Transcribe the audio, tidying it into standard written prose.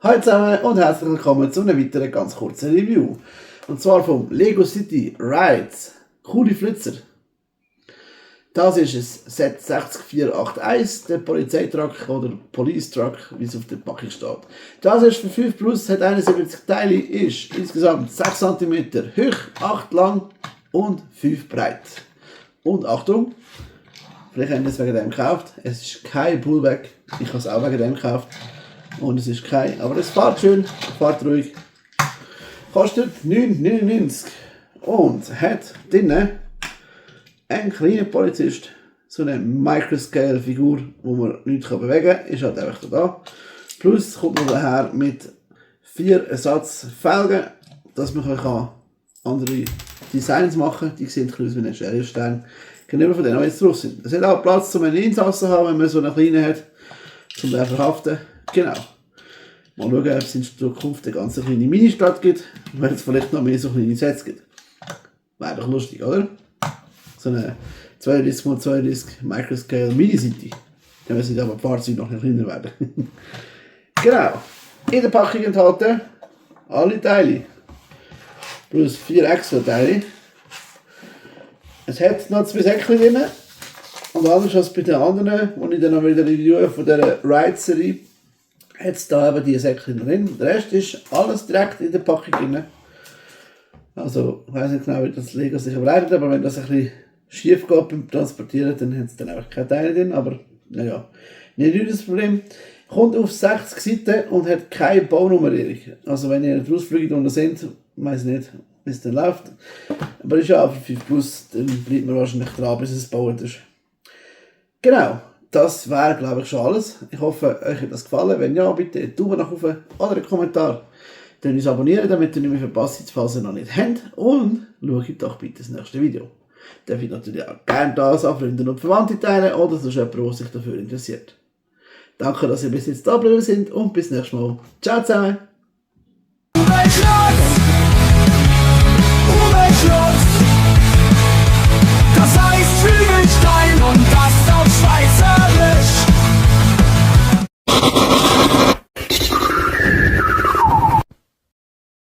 Hallo zusammen und herzlich willkommen zu einem weiteren ganz kurzen Review. Und zwar vom Lego City Rides. Coole Flitzer. Das ist ein Set 60481, der Polizeitruck oder Police Truck, wie es auf der Packung steht. Das ist für 5 Plus, hat 71 Teile, ist insgesamt 6 cm hoch, 8 lang und 5 breit. Und Achtung, vielleicht haben wir es wegen dem gekauft, es ist kein Pullback, ich habe es auch wegen dem gekauft. Und es ist kein, aber es fährt schön, fährt ruhig. Kostet 9,99 und hat drinnen einen kleinen Polizist, so eine Microscale-Figur, wo man nichts bewegen kann, ist halt einfach da. Plus kommt man daher mit 4 Ersatzfelgen, dass man andere Designs machen kann. Die sehen ein bisschen aus wie ein Sheriffstern. Gegenüber von denen, die jetzt drauf sind. Es hat auch Platz, um einen Insassen zu haben, wenn man so einen kleinen hat, um den zu verhaften. Genau. Mal schauen, ob es in Zukunft eine ganz kleine Mini-Stadt gibt, weil es vielleicht noch mehr so kleine Sets gibt. Wäre doch lustig, oder? So eine 32x32 Microscale Mini-City. Dann müssen aber die Fahrzeuge noch kleiner werden. Genau. In der Packung enthalten alle Teile. Plus 4 extra Teile. Es hat noch 2 Säckchen drin. Und anders als bei den anderen, die ich dann noch wieder reviewe von dieser Ride-Serie, hat es da eben diese Säckchen drin. Der Rest ist alles direkt in der Packung drin. Also, ich weiß nicht genau, wie das Lego sich bereitet, aber wenn das ein bisschen schief geht beim Transportieren, dann hat es dann einfach keine Teile drin. Aber, naja, nicht das Problem. Kommt auf 60 Seiten und hat keine Baunummerierung. Also, wenn ihr nicht rausfliegt und seht, weiß ich nicht, wie es dann läuft. Aber ist ja auch für 5 Plus, dann bleibt man wahrscheinlich dran, bis es gebaut ist. Genau, das wäre, glaube ich, schon alles. Ich hoffe, euch hat das gefallen. Wenn ja, bitte einen Daumen nach oben oder einen Kommentar. Dann uns abonnieren, damit ihr nicht mehr verpasst, falls ihr noch nicht habt. Und schaut doch bitte das nächste Video. Darf ich natürlich auch gerne das an Freunde und Verwandte teilen oder sonst jemand, der sich dafür interessiert. Danke, dass ihr bis jetzt da geblieben seid und bis nächstes Mal. Ciao zusammen!